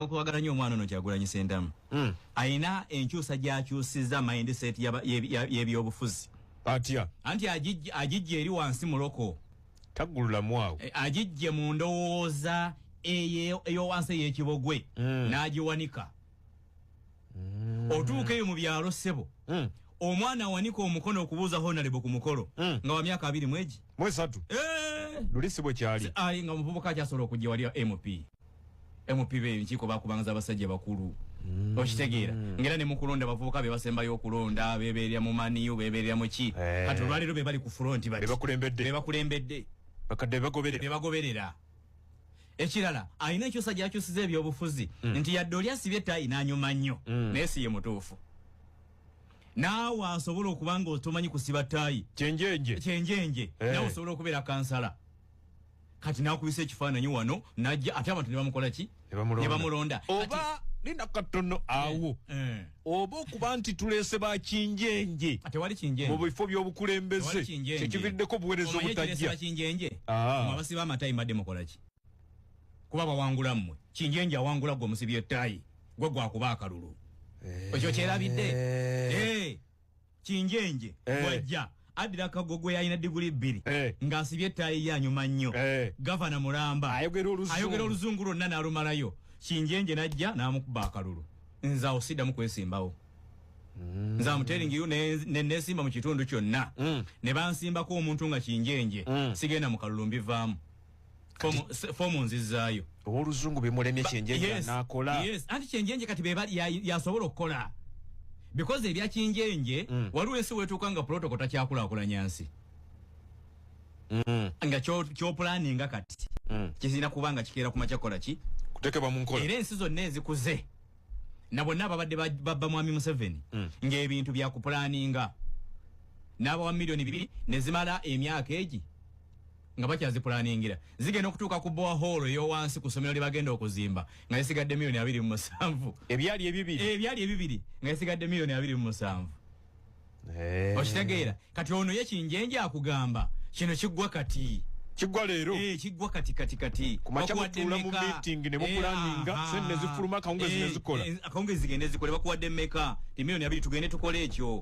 Okwagala nnyo omwana ono Kyagulanyi Ssentamu. Ayina enkyusa gy'akyusizza mindset y'ebyobufuzi. Atya? Anti agijja eri wansi mu local. Taggululamu awo. Agijje mu ndowooza eyowansi ey'ekibogwe n'agiwanika. Otuuka eyo mu byalo, ssebo, omwana awanika omukono okubuuza honorable ku mukolo nga wa myaka abiri mwegi. 3. Eh! Luli si bwe kyali. Ayi, nga omuvubuka akyasobola okujja wali MP. MP be enkiiko bakubangaza abasajja bakulu. Okitegeera? Ngera ne mukulonda, bavubuka be basembayo okulonda, bebeerera mu maniyu, bebeerera mu ki. Kati olwaleero be bali ku front bati. Be bakulembedde. Be bakulembedde. Bakadde bagoberera. Be bagoberera. Ekirala, alina enkyusa gy'akyusiza ebyobufuzi nti yadde oli asibye ettaayi n'anyuma nnyo, naye si ye mutuufu. Naawe asobola okuba nga otomanyi kusiba ttaayi. Kyenjenje. Kyenjenje. Nawe osobola okubeera kansala. Kati nakubisa ekifaananyi wano najja, ate abantu ne bamukola ki? Ne bamulonda. Ne bamulonda. Oba linda katono awo. Oba okuba nti tuleese bakinjenje Tewali kinjenje. mu bifo by'obukulembeze. Tewali kinjenje. Kyekividdeko obuweereza Omanyi ekireese obutajja. bakinjenje? Ah. Mwe abasiba amatayi mbadde mukola ki? Kuba bawangula mmwe. Kinjenje awangula gwe omusibye ettaayi, gwe gwakuba akalulu. Ekyo kyerabidde. Kinjenje wajja addira akagogwe, yalina diguli 2, ng'asibye ettaayi ye, anyuma nnyo. Gavana mulamba. Ayogera oluzungu. Ayogera oluzungu lwonna n'alumalayo. Kinjenje najja n'amukuba akalulu. Nze awo siddamu kwesimbawo. Nze am telling you, ne nesimba mu kitundu kyonna ne bansimbako omuntu nga kinjenje, sigenda mu kalulu, mbivaamu. Fomu nzizaayo. Owoluzungu bimulemye, kyenjenje anaakola. Yes, anti kyenjenje kati beba yasobola okukola because ebya kinjenje, waliwo ensi wetuuka nga protocol takyakulaakulanya nsi, nga kyopulaninga kati kizina kuba nga kikeera kumakya kukola ki? Kutekebwa mu nkola. Era ensi zonna ezikuze na bonna ababadde babba mwami Museveni, ng'ebintu byakupulaninga, n'abawa miliyoni 2 ne zimala emyaka egi nga bakyazipulaningira, zigenda okutuuka ku borehole ey'owansi ku ssomero lye bagenda okuzimba nga zisigadde miliyoni 27. Ebyali ebibiri. Ebyali ebibiri nga zisigadde miliyoni 27. Okitegeera? Kati ono ye kinjenje akugamba kino kiggwa kati. Kiggwa leero. Kiggwa kati kati kati. Ku makya Bakuwadde mutuula mu mmeka? meeting ne mupulaninga, sente ne zifuluma, akawungezi ne zikola. Akawungezi zigende zikole. Bakuwadde mmeka? Ti miliyoni 20, tugende tukole ekyo.